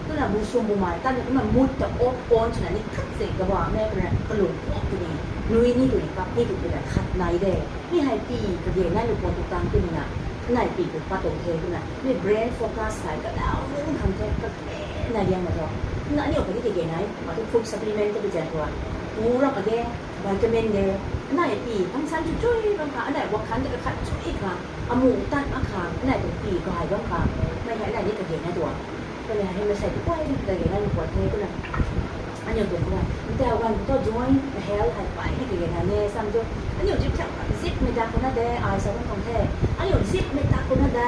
Tuna bu sum bu mai tan na mut ta op on tuna ni kat se ga ba me tuna kalun ko tuni nui ni tuni kap ni tuni na khat nai de ni hai pi ka ge nai lu ko tu tang tuni na nai pi ko pa tong the tuna ni brain focus sai ka dau ni kan the ka ke nai yang ma to na ni o ka ni ke ge nai ma tu food supplement ka bi jan ko u ra ka ge ໄວຕາມິນເດ ອັນໃດປີທັງຊັ້ນຈຸ້ຍໆ ບາງຄະ ອັນໃດບໍ່ຄັນຈະກະຂັດຈຸ້ຍອີກຄະ ອາໝູຕັດມາຄະ ອັນໃດເປັນປີກາຍບາງຄະ ໄມ່ໃຫ້ອັນໃດນີ້ກະເຮັດໃຫ້ຕົວ ກໍເລີຍໃຫ້ມາໃສ່ກວຍ ກະເຮັດໃຫ້ມັນກວຍເທພຸ້ນນະ ອັນນີ້ເປັນກວຍ ແຕ່ວ່າກໍຈອຍແຮວໃຫ້ໄປໃຫ້ກະເຮັດໃຫ້ແນ່ຊ້ຳຈຸ ອັນນີ້ຈິບແທ້ ຊິບເມຕາໂຄນາແດ່ ອາຍສາວຂອງແທ້ ອັນນີ້ຊິບເມຕາໂຄນາໄດ້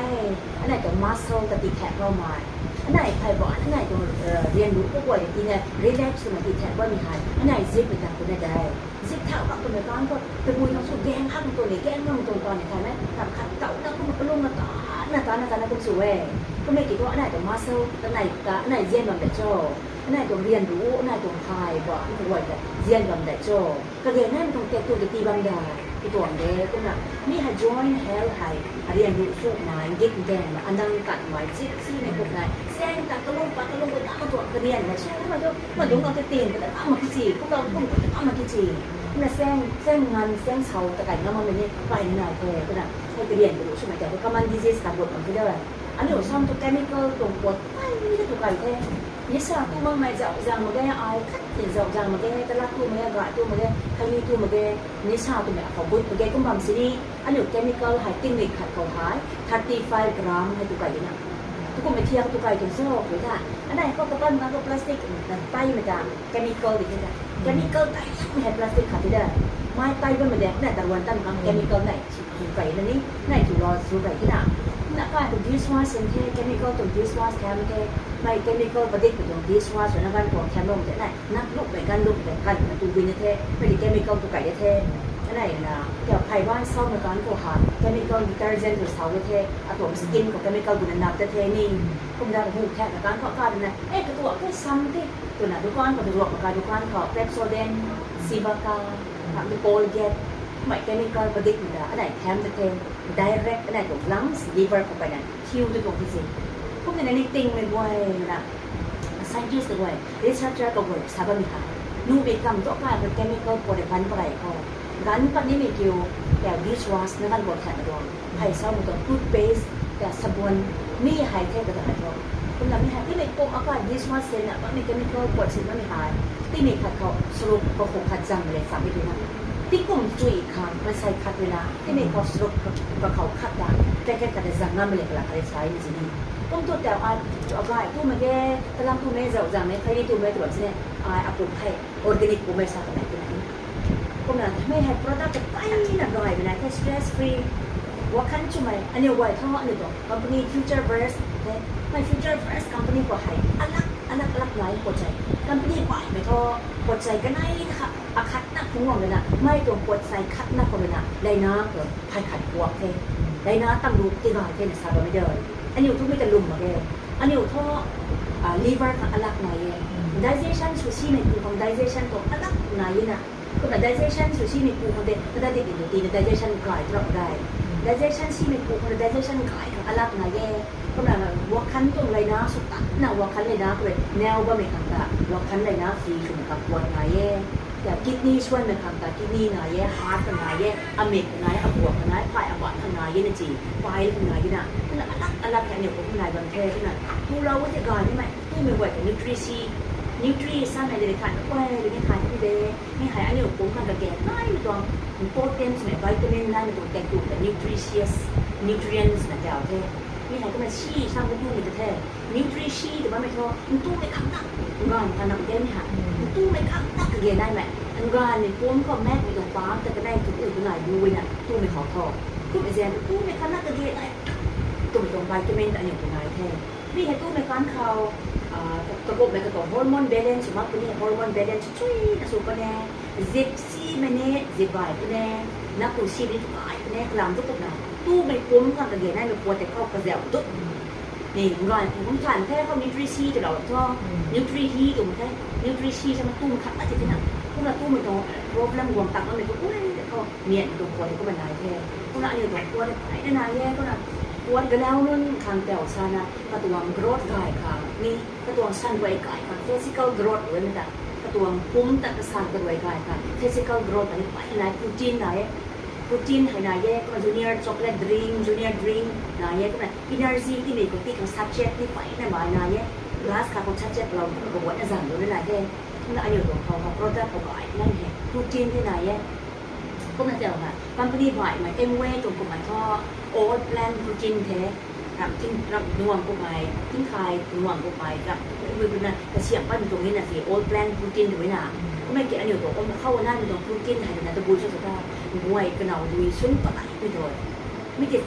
ອັນໃດກໍມາເຊິລກະຕິແທກເປົ້າໝາຍ ອັນໃດໃຜບໍ່ ອັນໃດກໍ ເອີ ຮຽນຮູ້ກໍບໍ່ໄດ້ຕິແນ່ ຣີແລັກສະມາທິແທ້ບໍ່ມີໃຫ້ ອັນໃດຊິບເມຕາໂຄນາໄດ້ Zip ເທົ່າກັບຕົວໃນການກໍເປັນໝູ່ທັງສູແກງອັກຕົວນີ້ແກງນຳຕົວຕອນນີ້ໄດ້ແມ່ນກັບຂັດເຕົ້ານະ ກໍມັນກໍລົງມາຕານະຕານະຕານະກົມສູເວີຍກໍແມ່ນກິນຕົວອັນໃດກໍມາເຊີລ ອັນໃດກະອັນໃດຮຽນນຳໄດ້ໂຈ ອັນໃດຕ້ອງຮຽນຮູ້ ອັນໃດຕ້ອງພາຍບໍ່ອັນກະຮວຍກະຮຽນນຳໄດ້ໂຈ ກະຮຽນນັ້ນຕ້ອງແຕ່ຕົວກະຕີບາງດາ ກະຕົວເດ້ກໍນະ ມີໃຫ້ຈອຍແຮວໃຫ້ຮຽນຮູ້ສູມາກິດແດງ ອານັງກັດໝາຍ ຊິບ ຊີໃນກົບໃນ ແຊງຕາກະລົງປາກະລົງໄປຕາມຕົວກະຮຽນໃນສູມມາໂຕ Madung ate tin kada ama kici, ko ka kun ko ama kici. Na seng seng ngan seng sau ta kai ngama mene pai na ko ko na. Ko kirian ko suma ta ko kaman disease ka bot ko da. Ani o sam to chemical to pot pai ni to kai te. Ni sa tu mang mai jao jang ma ge ai kat ni jao jang ma ge ta la tu ma ge ga tu ma ge kai ni tu ma ge ni sa tu me ko bot ma ge kum bam sini. Ani o chemical hai tin ni khat ko hai thirty five gram hai tu kai na. Tu ko me thia tu kai to so ko ta. Anai ko ka pan ka ko plastic na pai me ta. ເຄມີເຄິນ ເຄມີເຄິນ ໄດ້ຍັງແຮປລາສຕິກຂາດເດີ ມາຍໄຕເບິ່ງມາແດງ ແນ່ຕະລວນຕັ້ງຄຳເຄມີເຄິນ ໄດ້ສູໄປນັ້ນນີ້ ໄດ້ສູລອດສູໄປທີ່ໜ້າ ໜ້າການ dish wash ເຄມີເຄິນຕົວ dish wash ແຖມແທ້ ໄປເຄມີເຄິນປະດິດຕົວ dish wash ນະ ບ້ານຂອງແຄມລົງແທ້ ນັກລຸກໄປກັນລຸກໄປກັນປະຕູວິນແທ້ ໄປເຄມີເຄິນຕົວໄກແທ້ ອັນໃດນະ ແຖວໄພບ້ານເຊົານະການໂກຫາ ເຄມີເຄິນ detergent ຕົວເຊົາແທ້ ອາຕົວ skin ຂອງເຄມີເຄິນຕົວນັ້ນນັບແທ້ໆນີ້ ຄົນດາວຮູ້ແທ້ນະການເຄາະການນະ ເອກະຕົວຄືຊ້ຳຕິ ຕົວນະ ດູກອນກໍສະດວກ ມາຂາຍດູກອນເຂົາ Pepsodent, Civaca, ທາງ Colgate ໄມ້ chemical ປະດິດນີ້ລະ ອັນໃດແຖມແທ້ໆ direct ອັນໃດຕົວ lungs liver ເຂົ້າໄປນັ້ນ ຄິວຕົວຕົງທີ່ຊິ ພວກນີ້ນີ້ຕິ່ງແມ່ນບໍ່ລະ scientist ກໍບໍ່ researcher ກໍບໍ່ ສາບາມີຫາ ໜູເບກຳຕົວກາຍ chemical ບໍ່ໄດ້ພັນປະໄດກໍ ກັນປັດນີ້ມີກິວ ແຕ່ dishwash ນະ ກັນບໍ່ແຖມດອງ ໃຫ້ເຊົາບໍ່ຕ້ອງ toothpaste ແຕ່ສະບົນ ມີໃຫ້ແທ້ກໍຕ້ອງໃຫ້ເຂົາ ເພິ່ນວ່າມີໃຫ້ທີ່ໃນກົມອາກາດ dishwashing ນະ ວ່າມີ chemical ປວດຊິນວ່າມີຫາຍ ທີ່ມີຂັດເຂົາສະຫຼຸບກໍຄົງຂັດຈັງມາເລີຍສາມວິທີນະ ທີ່ກົມຈຸ້ຍຄັງ ມັນໃສ່ຂັດເວລາ ທີ່ມີເຂົາສະຫຼຸບກໍເຂົາຂັດດາ ແຕ່ແກ່ກະໄດ້ສັງງາມມາເລີຍກະລະກະໄດ້ໃຊ້ມີຊິນີ້ ກົມຕົວແຕ່ອາ ອາກາດຕູ້ມາແກ່ຕະລຳຕູ້ແມ່ເຈົ້າຈັງໃນໃຄນີ້ຕູ້ແມ່ຕວດຊິແນ່ ອາຍອາກົມໃຫ້ organic ບໍ່ແມ່ນສາກະແນນຕົວນັ້ນ ພວກນັ້ນແມ່ໃຫ້ product ໄປນະ drive ໄປນະ stress free ວ່າຄັນຊຸມໃໝ່ ອັນນີ້ໄວ້ເທາະ ອັນນີ້ກໍ company Future First ແມ່ Future First company ກໍໃຫ້ອະລັກ ອະລັກ ອະລັກຫຼາຍຫົວໃຈ company ໄວ້ໄປເທາະ ຫົວໃຈກະໄນນະ ອາຄັດນະ ຫົວເລີຍນະ ໄມ້ຕົວຫົວໃຈຄັດນະ ຄົນເລີຍນະ ໄລນາກໍໃຜຂັດພວກເທ ໄລນາຕຳລຸຕິບາຍເທນະ ຊາບາເມເດີ ອັນນີ້ທຸກມີແຕ່ລຸມມາແກ່ ອັນນີ້ເທາະ liver ຂອງອະລັກນາຍ digestion ຊູຊີໃນຄືຂອງ digestion ຂອງອະລັກນາຍນະ ກໍ digestion ຊູຊີໃນຄູຂອງເດ ກໍໄດ້ຕິດຢູ່ທີ່ digestion ກາຍຕຣອກໄດ້ digestion ຊີໃນຄູຂອງ digestion ກາຍຂອງອະລັກນາຍ ກໍນະ ຫົວຄັນຕົງໄລນາສຸດຕະນະ ຫົວຄັນໄລນາເວ ແນວບໍ່ແມ່ນຄັນຕະ ຫົວຄັນໄລນາຟີຊຸມກັບຫົວນາຍ ແຕ່ kidney ຊວນແມ່ນຄັນຕະ kidney ນາຍ heart ນາຍ ອາເມກນາຍ ອາບວກນາຍ ພາຍອາບາດນາຍ ນະຈີ ປາຍນາຍນະ ອະລັກ ອະລັກ ແນວຂອງນາຍບັນເທນະ ຜູ້ລາວຈະກາຍນີ້ Tú me guay ka nutrishi, nutrition ໃນເດລະຄານ ໂອ້ຍ ເດລະຄານນີ້ເດ ມີໃຫ້ອາຍຸຄົງມັນກະແກ່ໄດ້ ມີຕົວໂປຣຕີນ ໃນໄວຕາມິນ ໃນຕົວແກງຕູກ nutritious nutrients ນະເຈົ້າເດ້ ມີໃຫ້ກໍແມ່ນຊີຊ້ຳ ຕູ້ມີແທ້ໆ nutrishi ແຕ່ວ່າແມ່ນໂທ ຕູ້ມີຄັກນັກ ງານພະນັກເດ້ນີ້ຫາ ຕູ້ມີຄັກນັກກະແກ່ໄດ້ແມ່ ອັນງານນີ້ປົມກໍແມ່ນມີຕົວປາມ ແຕ່ກະໄດ້ທຸກອື່ນກໍງ່າຍຢູ່ນະ ຕູ້ມີເຂົ້າທ້ອງ ຄືແມ່ນແຊນ ຕູ້ມີຄັກນັກກະແກ່ໄດ້ ຕຸ່ມຕົງໄວຕາມິນ ອາຍຸກໍງ່າຍແທ້ ມີໃຫ້ຕູ້ແມ່ນການເຂົ້າ ອາ ຕະກົບແມ່ນກະຕົວ hormone balance ສະບັບຕົວນີ້ hormone balance ຊ່ວຍນະສູກວ່າແນ່ ສິບສີ່ມິນິດ ສິບບາດແນ່ ນັບຕູ້ຊີວິດຫຼາຍແນ່ ກະລາມຕຸກກັບນະ ຕູ້ແມ່ນປົມກັນກະເດນໃນແມ່ນປົວແຕ່ເຂົ້າກະແຊວຕຸກ ນີ້ ງາຍຜູ້ຄົນທ່ານແທ້ເຂົ້າ Nutri-C ຕະຫຼອດເນາະ Nutri-He ຕົວແທ້ Nutri-She ຊະມັນຕູ້ມັນຄັກອາທິດນະ ພຸ້ນລະຕູ້ມັນຕ້ອງ problem ຫວ່າງຕັກມັນແມ່ນຕົວ ໂອ້ຍ ເຂົ້າ ມຽນຕົວປົວແຕ່ກໍມັນຫຼາຍແທ້ ພຸ້ນລະ ອັນນີ້ຕົວປົວໄດ້ຫຼາຍແນ່ນາແຍ່ພຸ້ນລະ ກວດກະແລ້ວນັ້ນ ຂ້າງແຕ່ວຊານະ ກະຕວງໂກຣດກາຍຂ້າງນີ້ ກະຕວງຊັນໄວກາຍຂ້າງ physical growth ເວີຍນະ ກະຕວງກຸມຕະກະສານກະດວຍກາຍຂ້າງ physical growth ອັນນີ້ໄປຫຼາຍ ໂປຣຕີນຫຼາຍ ໂປຣຕີນໃຫ້ນາແຍກ junior chocolate drink junior drink ນາແຍກ ເອັນເນີຈີທີ່ມີກະຕິກຂອງຊັດເຈັດນີ້ໄປນະບາຍນາແຍກ ລາສກາຂອງຊັດເຈັດລາວ ມັນກະບວດນະສັນໂດຍຫຼາຍແທ້ ລະອາຍຸຂອງເຂົາ ໂປຣດັກຂອງເຂົາອາຍນັ້ນແຮງ ໂປຣຕີນທີ່ນາແຍກ Company buy ໃໝ່ Amway ຕົງກົມໃໝ່ All Plant Protein ແທ້ ຮັບຖິ້ມຮັບນວງກົມໃໝ່ ຖິ້ມຂາຍນວງກົມໃໝ່ ຮັບເວນະກະຊຽມປັນຕົງນີ້ນະຊິ All Plant Protein ຕົງນີ້ນະ ກໍແມ່ນກິນອັນດຽວຕົງອົມເຂົ້ານັ້ນຕົງ Protein ໃຫ້ນະຕະບຸນສຸດທ້າຍ ບວຍກະເນົາດຸຍຊຸນປະໄຕໄປໂດຍ ມີແຕ່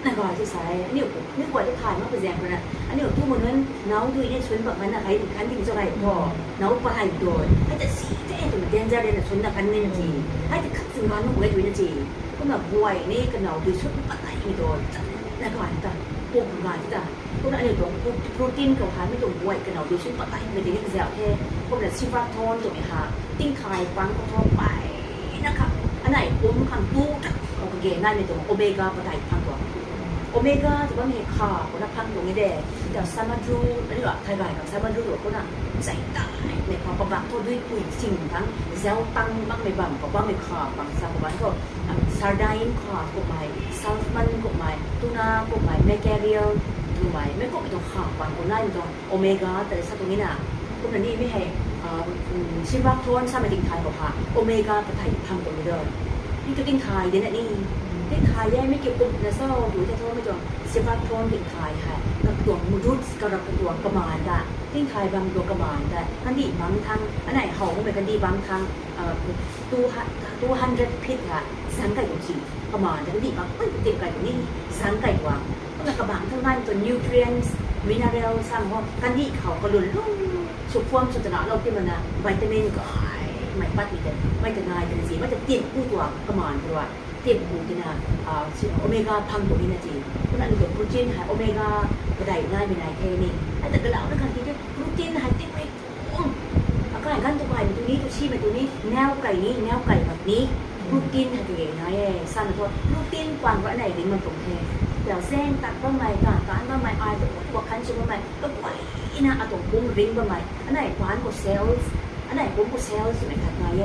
ນະກອນທີ່ໃສ ອັນນີ້ ນີ້ກວ່າຈະຂາຍມາເປັນແສນພຸ້ນນະ ອັນນີ້ຕູ້ມື້ນັ້ນເນົາດຸຍນີ້ຊຸນປະໄຕນະ ໃຜຄັນກິນຈະໄດ້ພໍ ເນົາປາໄຕໂດຍ ໃຜຈະສີແທ້ຕົງແດນຈາເດນຊຸນນະຄັນເມັນຈີ ໃຜຈະຄັດສະຫວັນເມືອງເວຍດຸຍນະຈີ ກໍມາບວຍນີ້ກະເນົາດຸຍຊຸນປາໄຕໂດຍ ນະກອນຕະ ປຸກງານຕະ ພວກອັນນີ້ຕົວໂປຣຕີນເຂົາຫາມີຕົວບວຍກະເນົາດຸຍຊຸນປາໄຕ ເປັນທີ່ນີ້ກະແຊວແທ້ ພວກນັ້ນຊິບາທອນຕົວນີ້ຫາ ຕິງຂາຍປັງກໍທອດໄປ ນະຄະ ອັນໃດປົມຄັງຕູ້ ເອົາກະເກງໃນມີຕົວໂອເມກາປາໄຕພັງຕົວ ໂອເມກາຕົວນີ້ຂາວນະພັງຕົວນີ້ແດ່ ແຕ່ສາມາດຮູ້ ອັນນີ້ວ່າໄທກາຍກັບສາມາດຮູ້ຕົວຄົນນະ ໃສ່ຕາຍໃນຄວາມປະບັກໂທດດ້ວຍປຸຍສິ່ງທັງແຊວຕັງບັກໃນບັງກໍບັກໃນຂາວ ບັງຊາກະບັນກໍ ອາ ຊາໄດນຂາວກົບໃໝ່ ແຊລມອນກົບໃໝ່ ທູນາກົບໃໝ່ ແມກເກຣຽລກົບໃໝ່ ແມ່ນກົບໄປຕົວຂາວ ບາງຄົນນະຕົວ ໂອເມກາ ແຕ່ລະສັດຕົງນີ້ນະ ພວກນັ້ນນີ້ມີໃຫ້ ອາ ອືມ ຊິບາທອນ ສາມາດຕິງທາຍກໍພາ ໂອເມກາ ກະໄຕພັງຕົວນີ້ເດີ ນີ້ຕົວຕິງທາຍເດນະນີ້ ຕິງທາຍແຍກມີກ່ຽວກັບນະຊໍ ດູແທ້ໂທມີຕົວຊິບາທອນຕິງທາຍໃຫ້ ກັບຕົວມຸດຸດ ກະລັບຕົວກະມານດາ ຕິງທາຍບາງຕົວກະມານດາ ຄັນດີບາງທັງ ອັນໃດເຮົາບໍ່ແມ່ນຄັນດີບາງທັງ ອາ ຕູຮະ ຕູຮັນເດຣັດພິດລະ ສັງໄກຕົງຈີ ປະມານຈະກະດີບາງ ເອີຍ ເຕັມໄກຕົງນີ້ ສັງໄກກວ່າ ແລ້ວກະບາງທາງນັ້ນຕົວ nutrients mineral ຊ້ຳຮອດ ກັນດີເຂົາກະຫຼຸນລົງ ສຸຄວາມສຸດຕະນາໂລກທີ່ມັນນະ ໄວຕາມິນກະໄອ ໄມ້ປັດມີແຕ່ ໄມ້ຕະງາຍຕະງາຍສີ ມັນຈະເຕັມກູຕົວກະມານຕົວ ເຕັມກູຕິນາ ອາ ໂອເມກາພັງຕົວນີ້ນະຈີ ພວກນັ້ນຕົວໂປຣຕີນໃຫ້ໂອເມກາກະໄດງາຍມີນາຍເທນີ້ ແຕ່ກະລາວນະຄັນທີ່ໂປຣຕີນໃຫ້ເຕັມໄວ້ ອາການກັນຕົວໄປຕົວນີ້ຕົວຊີແມ່ນຕົວນີ້ ແນວໄກນີ້ ແນວໄກບັດນີ້ ໂປຣຕີນໃຫ້ຕົວເອງນາແຍ ສານໂຕໂປຣຕີນກວ້າງກວ່າອັນໃດເດ້ ມັນຕົງແທ້ ແຕ່ແຊງຕັດເບິ່ງໃໝ່ ການການເບິ່ງໃໝ່ ອາຍຕົວກວ່າຄັນຊຸມເບິ່ງໃໝ່ ຕົວໄວນະ ອາຕົງປຸ້ງຣິງເບິ່ງໃໝ່ ອັນໃດປານກວ່າເຊລ ອັນໃດປຸ້ງກວ່າເຊລ ສະໄໝຄັດນາແຍ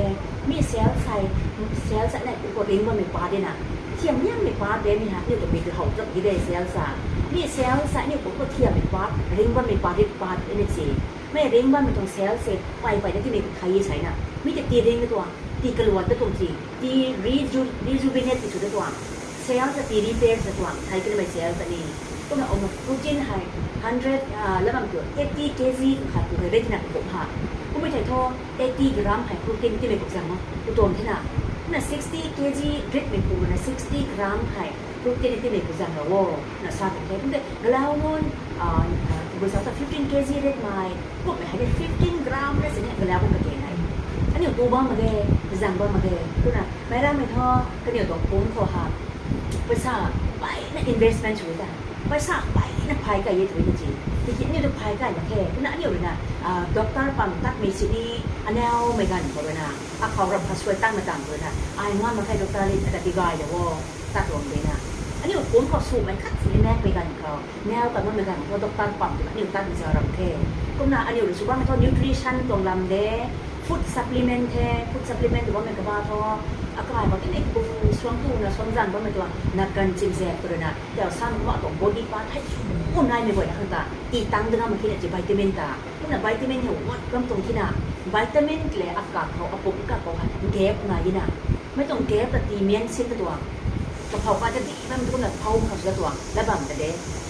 ມີເຊລໃສ່ ເຊລໃສ່ ອັນໃດປຸ້ງກວ່າຣິງເບິ່ງໃໝ່ປາດເດ້ນະ ທຽມຍັງໃໝ່ປາດເດ້ ມີຫາກນີ້ຕົວມີຄືເຮົາຈັກດີເດ້ ເຊລສາ ມີເຊລໃສ່ ນີ້ປຸ້ງກວ່າທຽມໃໝ່ປາດ ຣິງເບິ່ງໃໝ່ປາດເດ້ ປາດເດ້ ນີ້ຊິ ແມ່ເລັ່ງບ້ານແມ່ຕ້ອງແຊວເສດ ໄປໄປໄດ້ທີ່ເມກາໄທໃສນະ ມີແຕ່ຕີເລັ່ງຕົວ ຕີກະຫຼວນຕົວຕົງຈີ ຕີຣີຈູ ຣີຈູເວເນດທີ່ສຸດຕົວ ແຊວຈະຕີຣີເປສຕົວ ໄທກໍໄດ້ແມ່ແຊວຕະນີ້ ຕົວນັ້ນເອົາມາໂປຣຕີນໃຫ້ ຮັນເດຣັດ ອາ ລະບາງຕົວ ເອັດຕີ້ເຄຈີ ຂາດຕົວໄດ້ທີ່ໜັກກົບຫາ ຜູ້ມີໄທທໍ ເອັດຕີ້ກຣາມໃຫ້ໂປຣຕີນທີ່ເມກາຈັງເນາະ ຕົວຕົນເທນະ ນະ ຊິກສະຕີເຄຈີ ເດຣັດເມການະ ຊິກສະຕີກຣາມໃຫ້ ໂປຣຕີນທີ່ເມກາຈັງລະວໍ ນະ ຊາກແທ້ ແຕ່ ກະລາວໂນນ ອາ ອາ ບໍລິສັດ fifteen kg red mile ກົບໄປໃຫ້ໄດ້ fifteen gram ແລ້ວຊິແນ່ ກະແລ້ວມັນກະເກໄດ້ ອັນນີ້ຕູບ້າມາແດ່ ຈັງບ້າມາແດ່ ພຸ້ນນະ ໄມ້ລາໄມ້ທໍ່ ກະໜຽວຕອງໂກນຂໍຫາ ໄປສາໄປນະ investment ຊ່ວຍຕາ ໄປສາໄປນະ ພາຍໄກ່ເຍດເວນຈີ ທີ່ຄິດນີ້ຕົວພາຍໄກ່ມາແທ້ ພຸ້ນນະ ອັນນີ້ເລີຍນະ ອາ ດອກເຕີ ປຳ ຕັດ ເມຊິນີ ອາແນວ ໄມ້ກັນ ເຂົາເລີຍນະ ອາ ເຂົາຮັບພາຊ່ວຍຕັ້ງມາຕາມເລີຍນະ ອາຍງອນມາແທ້ ດອກເຕີ ລິດ ອາກາຕິກາຍ ເດວໍ ຕັດລວມເດນະ ອັນນີ້ໂອນເຂົ້າສູ່ແມ່ນຄັດຊິແມ່ນເມກັນເຂົາ ແນວກັນວ່າເມກັນເຂົາ ດອກເຕີ ປ້ອມ ອັນນີ້ຕັດວິຊາລັບແທ້ ກົມໜ້າ ອັນນີ້ສຸວ່າແມ່ນ nutrition ຕົງລຳເດ້ food supplement ແທ້ food supplement ຫຼືວ່າແມ່ນກະບາທອ ອາກາຍວ່າເປັນເອກບຸງຊ່ວງຕູນະ ຊ່ວງຈັນວ່າແມ່ນຕົວ ນັກກັນຈິມແຊບຕົວເດນະ ແຕ່ວ່າຊ້ຳວ່າຕົງ body part ໃຫ້ຊຸ່ມອຸ່ນໃນເມກວຍນະ ຄັນຕາ ຕີຕັງເດີນະ ມາຄິດອາດຈະໄວຕາມິນຕາ ພຸ້ນນະ ໄວຕາມິນເຮົາວັດກຳຕົງທີ່ນະ ໄວຕາມິນແລະອາກາດເຮົາອະປົກກະເຮົາຫັ້ນແກບນາຢູ່ນະ ໄມ່ຕ້ອງແກບລະຕີມຽນຊິນກະຕົວ ກະເຜົາກະຈະດີແມ່ນທຸກນະ ເຜົາມັນກະຕົວ ລະບຳກະແດ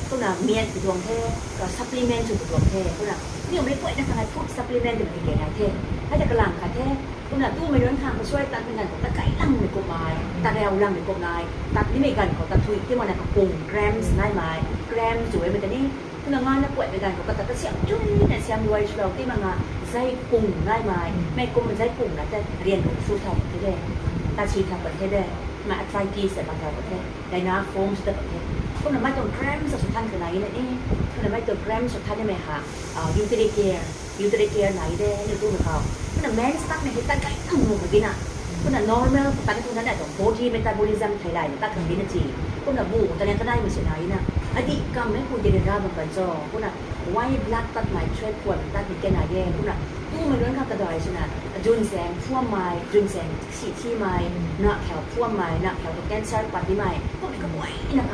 ທຸກນະ ມຽນກະຕົວແທ້ ກະຊັບພລີເມັນຊຸກະຕົວແທ້ ພຸ້ນນະ ນີ້ໄມ່ປ່ວຍນະ ຂະໜາດພຸດຊັບພລີເມັນຍັງແກງໃຫ້ແທ້ ໃຫ້ແຕ່ກະລາງກະແທ້ ພຸ້ນນະ ຕູ້ໄມ່ນວນຂ້າງກະຊ່ວຍຕັດເໝືອນກັນ ກະໄກ່ຫຼັງໄມ່ກົບອາຍ ຕັດແລວຫຼັງໄມ່ກົບອາຍ ຕັດນີ້ເມກັນເຂົາຕັດທຸຍ ທີ່ວ່ານະກະປຸງ grams ນາຍມາຍ grams ຈຸໄວ້ເໝືອນກັນນີ້ ພະນັກງານນະປ່ວຍເປັນການຂອງກະຕັດກະສຽມຈຸ້ຍນະ ສຽມລວຍຊຸເຮົາຕິມາງາ ໃຊ້ປຸງນາຍມາຍ ແມ່ກຸມໃຊ້ປຸງນະ ແຕ່ຮຽນສູດທຳເດ້ ຕາຊີທຳປະເທດເດ້ ມາອາໄທຕີສະບັນທາປະເທດ ໄດນາໂຟມສະຕະປະເທດ ພວກນະໄມ້ຕົງແກຣມສະສຸດທັນຄືນາຍນີ້ ພວກນະໄມ້ຕົງແກຣມສຸດທັນນີ້ແມ່ຫາ ເອີ utility care utility care ນາຍເດ້ ໃຫ້ໜູຕູ້ເຂົາ ພວກນະແມນສະຕັກນີ້ເຮັດຕັນໄກ່ຕັ້ງໜູມາກິນນະ ພວກນະ normal ຕັນພວກນັ້ນແຫຼະ ຕົງ body metabolism ໄທໄລນະ ຕັກເຄື່ອງບິນນະຈີ ພວກນະບູຕະແນງກະໄດ້ມີສະນາຍນະ ອະດີຕກຳໃນຜູ້ເຈລະຈາບັງກະຈໍ ພຸ້ນນະ ໄວບລັດຕັດໄມ້ຊ່ວຍພວນຕັດມີແກ່ນາແຍງ ພຸ້ນນະ ຕູ້ມາເລື່ອນຂ້າກະດອຍຊຸນະ ຈຸນແສງພວມໄມ້ ຈຸນແສງສີທີ່ໄມ້ ນະແຖວພວມໄມ້ ນະແຖວຕົວແກນຊາປັດນີ້ໄມ້ ພວກນີ້ກໍບໍ່ໄດ້ນະ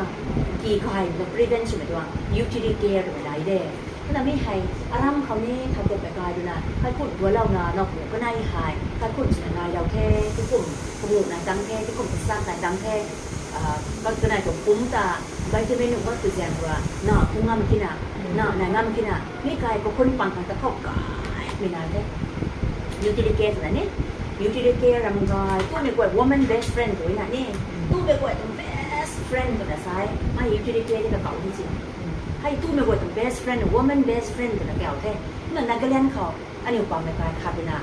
ກີກາຍ prevent ຊຸນະ ຕົວ utility care ຕົວໃດເດ້ ເພິ່ນນະມີໃຫ້ອາຣາມເຂົານີ້ ຖ້າຕົກໄປກາຍດູນະ ໃຫ້ຄຸນຕົວເຫຼົ່ານາ ນອກຫູກະໄນຫາຍ ໃຫ້ຄຸນສະນາຍເຫຼົ່າແທ້ ທີ່ກຸມຂະໝູກນາຍຕຳແທ້ ທີ່ກຸມປະສາດນາຍຕຳແທ້ ອາ ກໍຄືນາຍຕົວກຸມຕາ ໄວຕາມິນຫວັດຄືແຈງວ່າ ນາຄູງາມກິນນະ ນານາຍງາມກິນນະ ນີ້ກາຍກໍຄົນປັງກັນຕະເຂົ້າກາຍ ມີນາຍແທ້ utility care ນະນີ້ utility care ລຳກາຍ ຕູ້ນີ້ກວຍ woman best friend ຕົວນີ້ນະນີ້ ຕູ້ນີ້ກວຍຕົວ best friend ຕົວນະຊາຍ ໃຫ້ utility care ທີ່ກະເປົາທີ່ຈິງ ໃຫ້ຕູ້ແມ່ນວ່າ best friend woman best friend ຕົວນະແກ້ວແທ້ ນັ້ນນະກະແລ່ນເຂົ້າ ອັນນີ້ປາແມ່ກາຍຄາເປນາ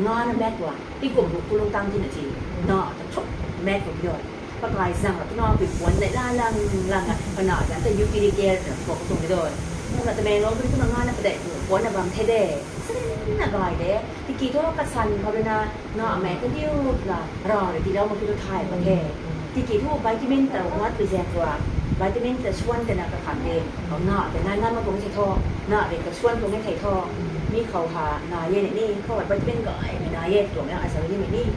ງານແມັດວ່າ ທີ່ກົມລູກກຸລຸງຕັງທີ່ນະຈີ ນະຕະຊົກແມັດກໍຍອດ ປະກາຍສັງລະນອນໄປຄວນໄດ້ລາລັງລັງອະ ຂະໜາດນັ້ນແຕ່ຢູ່ກິລິແກນນະ ບອກຕົງໄດ້ດອຍ ຂະໜາດແຕ່ແມ່ນ້ອງເພິ່ນກໍມາງານນະ ປະແດກຄວນນະບາງແທ້ແດ່ ສະເໜ່ນນະບາຍເດ້ ທີ່ກີໂທກະສັນເຂົາເລີຍນະ ນະແມ່ກະດິວລະ ລາເລີຍທີ່ລາວມາຄືໄທມາແທ້ ທີ່ກີໂທໄວຕາມິນຕະວັດໄປແຈກວ່າ ໄວຕາມິນຕະຊວນຕະນະກະຂັນເດ ເອົານະແຕ່ນາຍງານມາຕົງໃສ່ທໍ່ ນະເດກະຊວນຕົງໃຫ້ໄທທໍ່ ມີເຂົາຫານາເຢນີ້ ເຂົາໄວຕາມິນກໍໄອ້ນາເຢຕົວແມ່ອາສາວິນີ້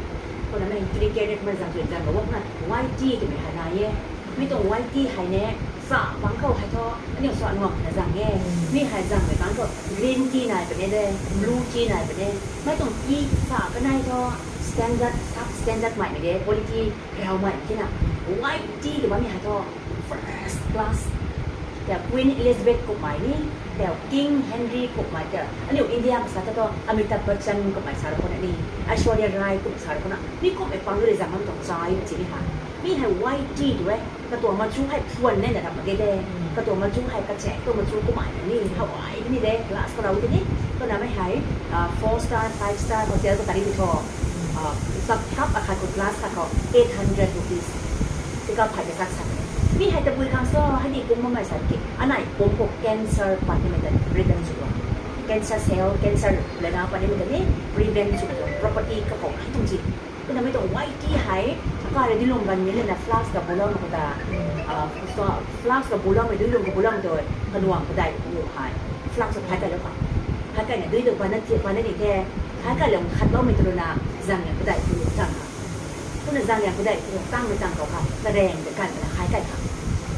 ຄົນນັ້ນແມ່ນກິລິແກນມັນສັງເກດຈັນບໍ່ວ່ານະ ໄວຈີຕົວແມ່ຫານາເຢ ມີຕົງໄວຈີໄຫແນ ສາບັງເຂົ້າໄຫທໍ່ ອັນນີ້ສອນຫວງນະຈັງແງ ມີໄຫຈັງໄປຕັງກໍ green tea ນາຍປະເດ blue tea ນາຍປະເດ ໄມ້ຕົງກີສາກະໄນທໍ່ standard ສະ standard ໃໝ່ເດ quality ແຖວໃໝ່ທີ່ນະ white tea ທີ່ວ່າມີຫາທໍ່ first class ແຖວ Queen Elizabeth ກົດໝາຍນີ້ ແຖວ King Henry ກົດໝາຍ ແຖວ ອັນນີ້ອິນເດຍ ສາທາໂຕ Amitabh Bachchan ກົດໝາຍສາລະຄົນອັນນີ້ Aishwarya Rai ກົດໝາຍສາລະຄົນນະ ມີກົດໄປຟັງດູເດ ຈາກມັນຕ້ອງໃຊ້ຈິນີ້ຫາ ມີໃຫ້ white tea ດ້ວຍ ກະຕົວມາຈູໃຫ້ພວນແນ່ນະ ມາເກແດ ກະຕົວມາຈູໃຫ້ກະແຈ ຕົວມາຈູກົດໝາຍນີ້ Hawaii ນີ້ເດ້ glass ຂອງລາວທີ່ນີ້ ຕົວນຳໃຫ້ ອ່າ four star five star hotel ກໍຕາດີທອ ອາ ສຳລັບອາຄານຄົນລາສາກໍ eight hundred rupees ທີ່ກໍໄປໄປສັກສັກ ມີໃຫ້ຕະບຸຍຄັງຊໍ ໃຫ້ດີກຸມມາໃໝ່ສາກິດ ອັນໄນກຸມພວກ cancer ປານທີ່ມັນຈະ prevent ສຸດ cancer cell cancer ແລະນາປານທີ່ມັນຈະນີ້ prevent ສຸດ property ກໍຂອງອັນຕົງຈິ ເພິ່ນນະມີຕົງໄວ້ທີ່ໃຫ້ ອາກາດໄດ້ດີລົງກັນນີ້ເລີຍນະ flask ກັບໂບລອນກໍຕາ ອາ flask ກັບໂບລອນໄດ້ດີລົງກັບໂບລອນໂດຍ ຂະໜວງກໍໄດ້ຢູ່ໃຫ້ flask ພາຍໃຕ້ແລ້ວກໍ ພາຍໃຕ້ນະ ໂດຍໂດຍປານນັ້ນ ປານນັ້ນອີກແທ້ ພາຍໃຕ້ແລ້ວຄັດລອກມີໂຕນາ ຈັ່ງຍັງບໍ່ໄດ້ຢູ່ຈັ່ງ ຜູ້ນັ້ນຈັ່ງຍັງບໍ່ໄດ້ ຜູ້ຕັ້ງໄປຕັ້ງເຂົາພາ ສະແດງກັນນະ ຂາຍໄກ່ພາ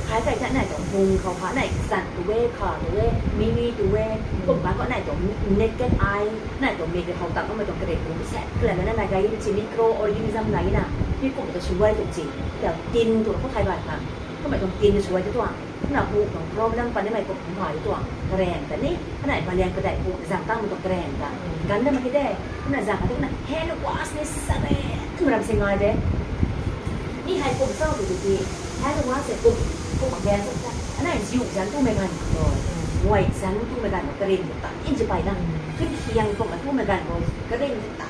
ຂາຍໄກ່ຈະໄດ້ຕົງຮຸງເຂົາພາ ໄດ້ສັນໂຕເວ ຄາໂຕເວ ມີມີໂຕເວ ກົມການກໍໄດ້ຕົງ naked eye ໄດ້ຕົງ naked ເຮົາຕັ້ງກໍໄດ້ຕົງກະເດັກ ແຊະ ເກືອນນັ້ນນະ ໄດ້ micro organism ໄດ້ນະ ມີກົມການຊ່ວຍຕົງຈິ ແຕ່ກິນຕົວເຂົາຂາຍໄດ້ພາ ກໍໄດ້ຕົງກິນຊ່ວຍຕົວ ນະ ຜູ້ຂອງ problem ປານນີ້ໄໝ່ກົມຂອງພາຢູ່ຕົວ ກະແດງກະນີ້ ອັນໃນບາລຽງກະໄດ້ຜູ້ສັງຕັ້ງມັນກໍແກຣງກະ ກັນນະມາເຮັດແດ່ ນະ ສັງຕັ້ງນະ hand wash ນີ້ສະເລ ມັນນຳໃຊ້ງ່າຍເດ້ ນີ້ໃຫ້ກົມເຈົ້າຢູ່ທີ່ hand wash ໃສ່ກົມ ກົມແກນ ອັນນັ້ນຢູ່ຈັນຕູ້ແມ່ກັນ ໂດຍ ໄວ້ຈັນຕູ້ແມ່ກັນ ກະເລັງຕາ ອິນຈະໄປນະ ຂຶ້ນຄຽງກົມມາຕູ້ແມ່ກັນ ກະເລັງຕາ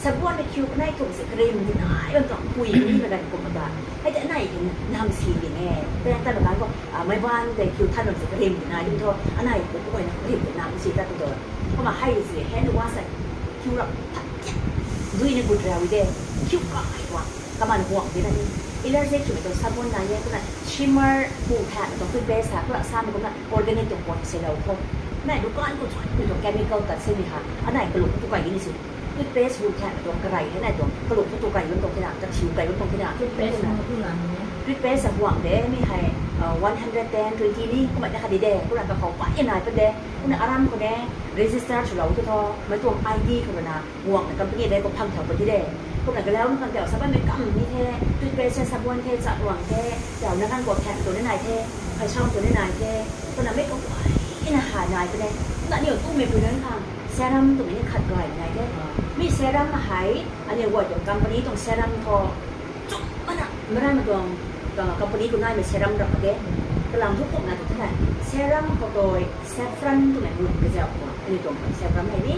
ສະບວນໃນຄິວໃນກົມສະກຣີມ ນາຍມັນຕ້ອງຄຸຍ ນີ້ແມ່ນກົມມາການ ໃຫ້ແຕ່ໃນເຫັນນຳຊີນແນ່ ແຕ່ກຳມະການກໍ ອາ ໄມ້ບ້ານ ແຕ່ຄິວທັນນຳສະກຣີມ ນາຍຈຶ່ງໂທ ອັນໃນບໍ່ຄ່ອຍນະ ເຫັນນຳຊີນຕັດໂດຍ ເພາະວ່າໃຫ້ຊິແຮນວ່າໃສ່ ຄິວລະ ດຸຍໃນບຸດແລ້ວເດ້ ຄິວກາຍວ່າ ກະມັນຫ່ວງເດ້ນະ ອີເລັກເຕຣັກ ຄືຕົວສະບວນນາຍ ໂຕນັ້ນ ຊິມເມີ ຜູ້ແທນ ຕົວຂຶ້ນເບສ ສາກະລະ ສາມ ກົມນະ organic ຕົວ put ໃສ່ແລ້ວ ພວກ ໃນດູການ ກໍຊ່ວຍ ຕົວ chemical ຕັດເສັ້ນນີ້ຫາ ອັນໃນກະໂຫຼກຕົວໄກນີ້ຊິ toothpaste ຮູ້ແທ້ຕົວໄກໃນຕົວກະໂຫຼກຕົວໄກມັນຕົວຂະໜາດ ກະຜິວໄກມັນຕົວຂະໜາດ toothpaste ນະ toothpaste ຫວງເດ້ ມີໃຫ້ ເອີ one hundred ten twenty ນີ້ ກໍມັນນະຄະດີແດ່ ພວກນັ້ນກະເຂົ້າໄປນາຍເພິ່ນເດ້ ພວກນັ້ນອາຣາມເຂົາແດ່ register ຊຸລາວໂຕ ມາຕົວໄອດີ ໂຄໂຣນາ ຫວງໃນກຳປະນີໄດ້ກໍພັງແຖວປະເທດແດ່ ພວກນັ້ນກະແລ້ວນຳກັນແຕ່ສະບາຍແມ່ກຳມີແທ້ toothpaste ສະບວນແທ້ ສະຫວງແທ້ ແຖວນະຄັນກວດແທນຕົວນາຍແທ້ ໃຜຊ່ອງຕົວນາຍແທ້ ພວກນັ້ນແມ່ກຳໄວນະຫານາຍເພິ່ນແດ່ ນະນີ້ຕູ້ແມ່ເພິ່ນນັ້ນຄ່ະ serum ຕົວນີ້ຂັດໄວນາຍແທ້ ມີ serum ມາໃຫ້ ອັນນີ້ວ່າຕົວກຳປະນີຕົວ serum ພໍ ຈົບມັນນະ ມາໄດ້ມາຕົວ ກຳປະນີຕົວນາຍແມ່ນ serum ດອກເດ້ ກະລຳທຸກຕົວນາທຸກທ່ານ serum ພໍໂຕຍ saffron ຕົວແມ່ບຸນກະເຈົ້າ ອັນນີ້ຕົວ serum ໃຫ້ມີ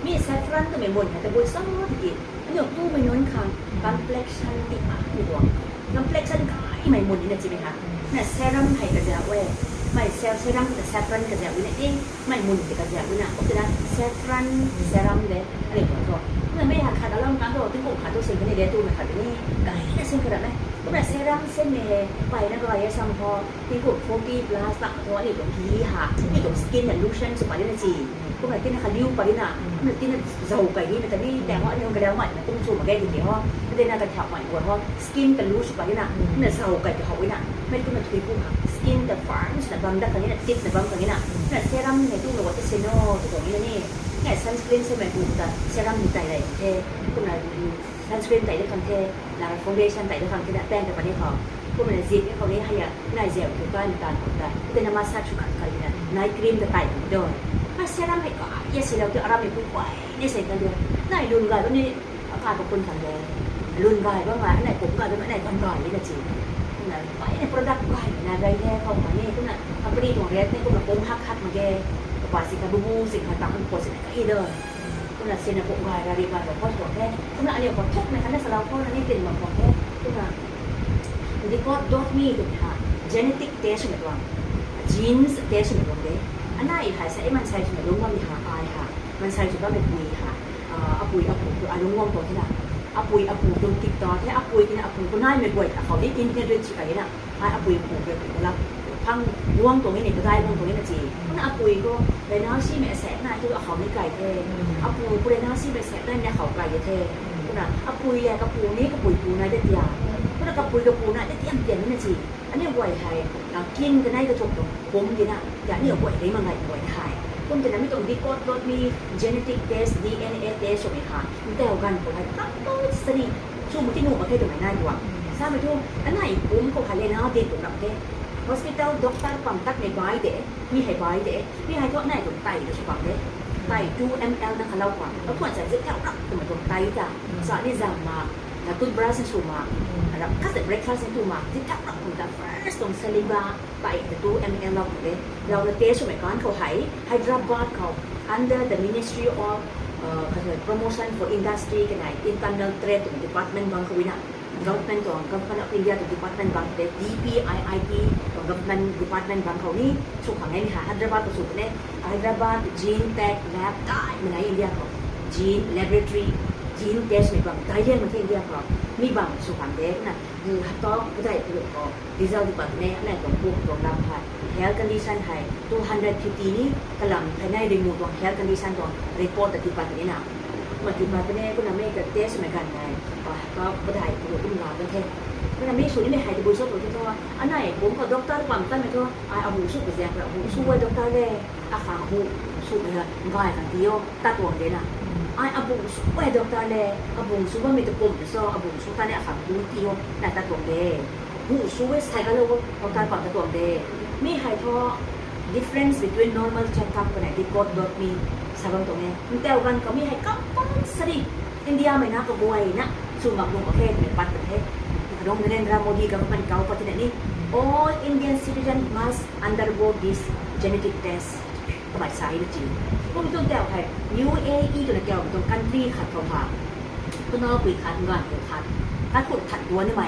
ມີ saffron ຕົວແມ່ບຸນ ແຕ່ບຸນຊອດຕະກີ້ ອັນນີ້ຕູ້ແມ່ຍົນຄ່ະ complexion ຕິບາດຕົວ complexion ກາຍໃໝ່ມົນນີ້ນະຈິໄປຫາ ນະ serum ໃຫ້ກະເຈົ້າເວີຍ ໄມ້ແຊຣຳ ແຊຣຳກະແຈວຢູ່ນີ້ ໄມ້ມຸນກະແຈວຢູ່ນະ ໂອເຄນະ ແຊຣຳ ແຊຣຳເດ ອັນນີ້ກໍ ເມື່ອໄມ້ຫາກຂາດອາລາມການກໍເປັນກົງຂາຕົວເຊັງກັນນີ້ເດ ຕູ້ມາຂາດນີ້ ໄກເຊັງຂະໜາດໃດ ກໍແມ່ນແຊຣຳເຊັງນີ້ ໄປນະກໍຫຼາຍຊຳພໍ People forty plus ຕະ ເພາະວ່ານີ້ຕົງທີ່ຫາ ນີ້ຕົງ skin and lotion ສຸປາລິນາຈີ ພວກນັ້ນກິນໃຫ້ຂະລິວປາລິນາ ພວກນັ້ນກິນໃຫ້ເຊົາໄກນີ້ ມັນກະນີ້ ແຕ່ວ່າອັນນີ້ມັນກະແລ້ວໃໝ່ ມັນຕ້ອງຊູມາແກ້ດີເດ ເຮົາ ເຮົາໄດ້ໜ້າກະຖາວໃໝ່ ເຮົາ skin ກະລູສປາລິນາ ພວກນັ້ນເຊົາໄກກະເຮົາໄວ້ນະ ແມ່ນພວກນັ້ນທຸຍຜູ້ຫາ skin ກະຟານສະບຳດັກຄັນນີ້ນະ ຕິດສະບຳຄັນນີ້ນະ ພວກນັ້ນເຊຣຳໃຫ້ຕູ້ໂລກວ່າເຊໂນ ຕົວນີ້ນະນີ້ ແນ່ sunscreen ໃສ່ແມ່ນກູຕາ ເຊຣຳນີ້ໄຕໄດ້ແທ້ ພວກນັ້ນ sunscreen ໄຕໄດ້ຄັນແທ້ ລະ foundation ໄຕໄດ້ຄັນແທ້ ແປ້ງແຕ່ປານນີ້ເຂົາ ພວກມັນຊິດໃຫ້ເຂົານີ້ໃຫ້ນາຍແຊວຄືຕ້ານຕານຂອງຕາ ແຕ່ນຳມາສາດຊຸກຂັດໄຄນະ ນາຍຄຣີມກະໄຕໂດຍ ມາເຊຣຳໃຫ້ກະເຢຍຊິແລ້ວ ແຕ່ອາຣາມນີ້ຜູ້ໄວໃນໃສ່ກັນເດີ ນາຍລຸນກາຍແບບນີ້ ອາກາດບໍ່ຄົນຂັນແດ ລຸນກາຍເບິ່ງວ່າອັນໃດກົມກາຍເບິ່ງວ່າອັນໃດທຳກາຍນີ້ນະຈິ ນາຍໄປໃນ product ກາຍນາຍໄດ້ແທ້ເຂົ້າມານີ້ ພວກນັ້ນ company ຕົງແຣດນີ້ ພວກມັນກົມຮັກໆມາແກ່ ກະປາຊິກະບູບູ ສິນຄ້າຕ່າງໆ ພວກຊິນກະອີເດີ ພວກນັ້ນ ເຊັນນະ ພວກກາຍລາເຣກາຍ ພວກຄົນຕົງແທ້ ພວກນັ້ນ ອັນນີ້ກໍທຸກໃນຄັນນະ ສະເລາພວກນັ້ນນີ້ເປັນບາງຂອງແທ້ ພວກນັ້ນ Record dot me ຕົງນີ້ຫາ genetic test ແມ່ນວ່າ genes test ແມ່ນວ່າເດ້ ອັນໃດຫາຍໃສ່ມັນໃສ່ສົມມຸດວ່າມີຫາອາຍຫາ ມັນໃສ່ສົມມຸດວ່າແມ່ນປຸຍຫາ ອາ ອາປຸຍ ອາປຸຍ ອາລຸງງວງຕົງທີ່ນະ ອາປຸຍ ອາປຸຍ ຕົງຕິກຕອກແທ້ ອາປຸຍ ທີ່ນະ ອາປຸຍ ຜູ້ນາຍແມ່ນກວຍ ອາເຂົານີ້ internet ຊິໄປນະ ອາ ອາປຸຍ ອາປຸຍ ເປັນລະ ພັງງວງຕົງນີ້ ກະໄດ້ວງຕົງນີ້ນະຈິ ພວກນັ້ນ ອາປຸຍ ກໍໄດ້ນາວຊີແມ່ແສກນາຍ ຄືອາເຂົານີ້ໄກແທ້ ອາປຸຍ ຜູ້ໃດນາວຊີແມ່ແສກນາຍ ແມ່ເຂົາໄກແທ້ ພວກນັ້ນ ອາປຸຍ ແລກະປູນີ້ ກະປຸຍ ປູນາຍແຕ່ຕຽ ພວກນັ້ນ ກະປຸຍ ກະປູນາຍແຕ່ຕຽມຕຽມນີ້ນະຈິ ອັນນີ້ໄວ້ໃຫ້ ອາ ກິນກະໄດ້ກະທົບຕົງ ຜົມດີນະ ກະນີ້ໄວ້ໄດ້ມາໄງໄວ້ໄດ້ ຜົມຈະໄດ້ມີຕົງ record dot me genetic test DNA test ສົມໄປຫາ ແຕ່ວກັນກໍໃຫ້ compulsory ຊຸມທີ່ໜູປະເທດຕົງໄດ້ນາຍຕົວ ສາມາດທຸ ອັນໃດຜົມກໍໃຫ້ເລນາເດນຕົງນຳເດ hospital doctor ຄວາມຕັດໃນບາຍເດ ມີໃຫ້ບາຍເດ ມີໃຫ້ເທາະໃນຕົງໄຕໂດຍສະເພາະເດ ໄຕ two ml ນະຄະເລົ່າຄວາມ ແລ້ວຄວນໃສ່ຊິແຖວລັບຕົງໄຕຈ້າ ສະນີ້ຈຳມາ ກະຕຸນບຣາຊິຊູມາ ແລ້ວກະເຊັນເບຣກຟາສໃຫ້ຕູມາ ຊິແຖວລັບຕົງຕາ first ຕົງ saliva ໄປ two ml ເຮົາເດ ແລ້ວເຕສະໄໝການເຂົາໃຫ້ ໄຮດຣາບາດເຂົາ under the Ministry of ເອີ Promotion for Industry ກະໄດ້ Internal Trade ຕົງ department ບາງເຂົາວິນະ Government ຕົງ Government of India ຕົງ department ບາງເດ DPIIT ຕົງ Government department ບາງເຂົານີ້ ສຸຂອງໃນມີຫາ ໄຮດຣາບາດກໍສຸກແນ່ ໄຮດຣາບາດ Gene Tech Lab ໄດ້ມາໃນອິນເດຍເຂົາ Gene Laboratory Gene Test ໃນບາງໄດ້ຮຽນມາທີ່ອິນເດຍເຂົາ ມີບາງສຸຂອງເດນະ ຢູ່ຮັບຕ້ອງບໍ່ໄດ້ເພິ່ນກໍ result ທີ່ປາກແນ່ໃນຕົງພວກຕົງລຳພັດ health condition ໃຫ້ two hundred fifty ນີ້ກະລຳພາຍໃນໄດ້ໝູດຂອງ health condition ຂອງ report ທີ່ປາກນີ້ນະ ມາທີ່ປາກແນ່ ຄົນອາເມລິກາເຕສໃນການໃຫ້ ກໍບໍ່ໄດ້ເພິ່ນກໍອຸ້ມລາວແທ້ ຄົນອາເມລິການີ້ແມ່ນໃຫ້ແຕ່ບໍລິສັດໂຕທີ່ເທາະ ອັນໃດຜົມກໍ Doctor ຄວາມຕັ້ງແມ່ນເທາະ ອາ ອາບຸງສຸກແຊງ ອາບຸງສຸກ Doctor ແລ ອາຄາງຫູ ສຸກເນ ກາຍກັນຕິໂຍ ຕາຕົວເດນະ ອາ ອາບຸງສຸກ Doctor ແລ ອາບຸງສຸກວ່າມີແຕ່ປົມຊໍ ອາບຸງສຸກຕາເນ ອາຄາງຫູຕິໂຍ ນາຕາຕົວເດ ຫູສຸກ ໃສ່ກັນເລີຍ ອອກການປາມຕາຕົວເດ ມີໃຫ້ເທາະ difference between normal checkup ກັບ record dot me ສາບາງຕົງແນ່ ແຕ່ວກັນກໍມີໃຫ້ compulsory ອິນເດຍໄມນະກໍບໍ່ໄຫວນະ ຊຸມບັກນຸ່ງປະເທດໃນປັດປະເທດ ຂະໜົມ Narendra Modi government ເກົ່າປະເທດນີ້ all Indian citizen must undergo this genetic test ປະຫວັດສາດຈີນ ພວກຕົນແຕ່ວໄທ UAE ຕົນແຕ່ວຕົນ country ຂາດເຂົ້າຂາດ ຕົນເອົາປຸຍຂາດ ງານກໍຂາດ ຂາດຄົນຂາດຕົວນີ້ໃໝ່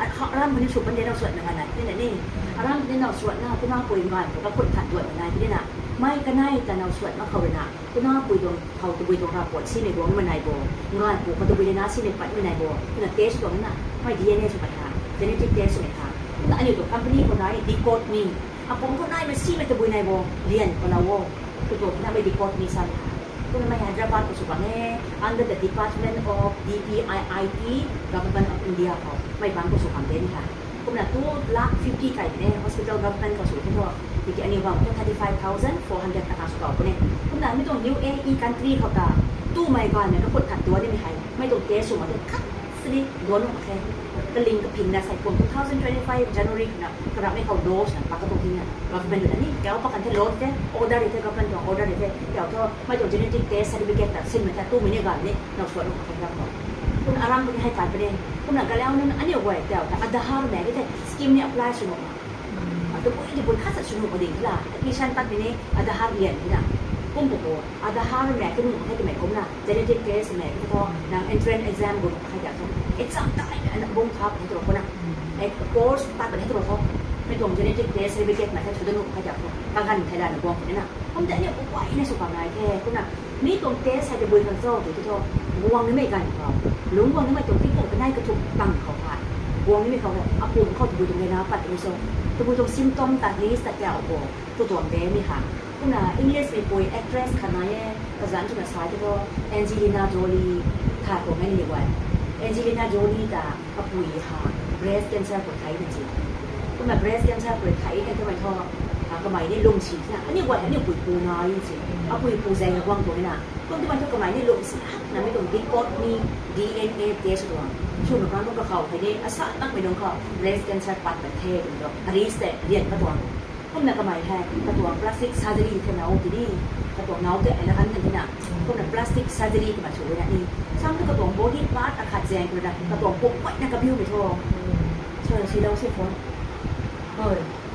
ອາ ອາຣາມຄົນນີ້ສຸກມັນໄດ້ເອົາສວດມາຂະໜາດນີ້ນະນີ້ ອາຣາມຄົນນີ້ເອົາສວດນະ ຕົນເອົາປຸຍງານກໍຄົນຂາດຕົວມານາຍນີ້ນະ ໄໝ້ກະໄນຕະເອົາສວດມາເຂົ້ານະ ຕົນເອົາປຸຍຕົນເຂົ້າຕະບຸຍຕົນລາປວດຊີໃນດວງມັນນາຍບໍ່ ງານປູກເຂົ້າຕະບຸຍໃນນາຊີໃນປັດມັນນາຍບໍ່ ຕົນເຕສຕົວນັ້ນນະ ໄໝ້ດີເອັນເອສຸບັນຫາ genetic test ສຸບັນຫາ ຕົນອັນນີ້ຕົວ company ຄົນໃດ record me ອາປົມຄົນໃດມັນຊີໃນຕະບຸຍໃນບໍ່ ລຽນປະລາໂວ ຄືຕົວນັ້ນໄປ record me ຊະ ພວກນັ້ນມາໃຫ້ໄຮດຣາບາດ ປະຊຸມກັນແນ່ under the Department of DPIIT Government of India ເຂົາ ໄປບາງປະຊຸມກັນເດ້ນີ້ຄ່ະ ພວກນັ້ນ two lakh fifty ໄກແນ່ Hospital Government ເຂົາສູງເພາະ ທີ່ອັນນີ້ວ່າ thirty five thousand four hundred ຕາຄາສະເກົ່າພວກນີ້ ພວກນັ້ນມີຕົງ UAE country ເຂົາກະ ຕູ້ໄມກອນແມ່ນກະຄົນຂັດຕົວນີ້ມີໃຫ້ ໄມຕົງເຕສສູງມາເຖິງຄັດ ສະນິດ ໂດນອອກມາແຄ່ ກະລິງກະພິນນະ ໃສ່ກວມ two thousand twenty-five January ນະ ກະລັບໃຫ້ເຂົາໂດສນະ ປາກກະຕົງທີ່ນະ ກະແມ່ນຢູ່ນະນີ້ ແກເອົາປະກັນແທ້ໂລດແທ້ order ແທ້ ກະແມ່ນຕ້ອງ order ແທ້ ແກເອົາໂທ ໄມຕົງ genetic test certificate ນະ ເຊັນມາແທ້ ຕູ້ມື້ນີ້ກະນີ້ ນຳສວນອອກມາໃຫ້ກັບເຂົາ ຄຸນອາຣາມເພິ່ນໃຫ້ການປະເດັນ ຄຸນນະກະແລ້ວນັ້ນ ອັນນີ້ເອົາໄວ້ແລ້ວ ອາດາຮານແມ່ນແທ້ scheme ນີ້ apply ສະໜຸກ ອາດຕະປຸຍທີ່ບຸນຄັດສະໜຸກບໍ່ດີລະ ອີຊັນຕັດນີ້ ອາດາຮານລຽນນີ້ນະ ກຸມໂປໂປ ອາດາຮານແມ່ນຄືໜຶ່ງໃຫ້ແມ່ກົມນະ genetic test ແມ່ຄືເພາະນາງ entrance exam ບຸນໃຫ້ຈາກ exam ຕາຍອັນບົງຄັບໃຫ້ຕົວຄົນນະ course ຕັດໄປໃຫ້ຕົວເຂົາ ຕົງ genetic test ເຮັດໄປເກັບມາແທ້ ຊຸດໂຕນຸກຂະຈັບ ກາງຄັນໄທລານນະ ກອງເປັນນັ້ນນະ ຜົມແຕ່ອັນນີ້ໄວໃນສຸຂະມາຍແທ້ ພຸ້ນນະ ມີຕົງເຕສໃສ່ແຕ່ເບິ່ງກັນຊອກ ໂຕທີ່ທ້ອງ ກວາງນີ້ແມ່ນກັນເຂົາ ລຸງກວາງນີ້ແມ່ນຕົງຕິກໂກກະໄດ້ກະທຸບຕັງເຂົາພາດ ກວາງນີ້ແມ່ນເຂົາອາປຸນເຂົາຕະບຸຕົງໄດນາປັດໂອຊອງ ຕະບຸຕົງ symptom ຕາ list ຕາແກ້ວບໍ່ ຕົວຕົວແບມີຫາ ຄຸນນາ English ມີປຸຍ actress ຂະນາຍ ກະສັນຈຸນະສາຍ ຕະໂຕ Angelina Jolie ຖ້າຕົວແມ່ນນີ້ໄວ Angelina Jolie ຕາ ອະປຸຍຫາ breast cancer ປວດໄຂ້ນັ້ນຈິ ກໍມາ breast cancer ປວດໄຂ້ນັ້ນ ທຳໄມທໍ່ ອາ ກະໄມນີ້ລົງສີນະ ອັນນີ້ວ່າ ອັນນີ້ປຸຍປູນາຍຈິ ອະປຸຍປູໃສ່ກະວັງຕົວນີ້ນະ ເບິ່ງທຳໄມທໍ່ກະໄມນີ້ລົງສີນະ ມີຕົງ record ມີ DNA test ຕົວ ຊຸມການມັນກະເຂົ້າໄປນີ້ ອາສາຕັ້ງໄປລົງເຂົ້າ breast cancer ປັດປະເທດຕົວ ອາຣິສແຕ ລຽນກະຕົວ ຄົນນະກະໄມແທ້ ກະຕົວ plastic surgery ກະເນົາຕິນີ້ ກະຕົວເນົາແຕ່ລະອັນນັ້ນນີ້ນະ ຄົນນະ plastic surgery ກະມາໂຊໄວ້ນະນີ້ ຊ້ຳກະຕົວ body part ອາຄາດແຈງພຸ້ນນະ ກະຕົວປົກໄວ້ນະກະບິວໄປທົ່ວ ເຊີນຊີເລົ່າຊິຟອນ ເອີ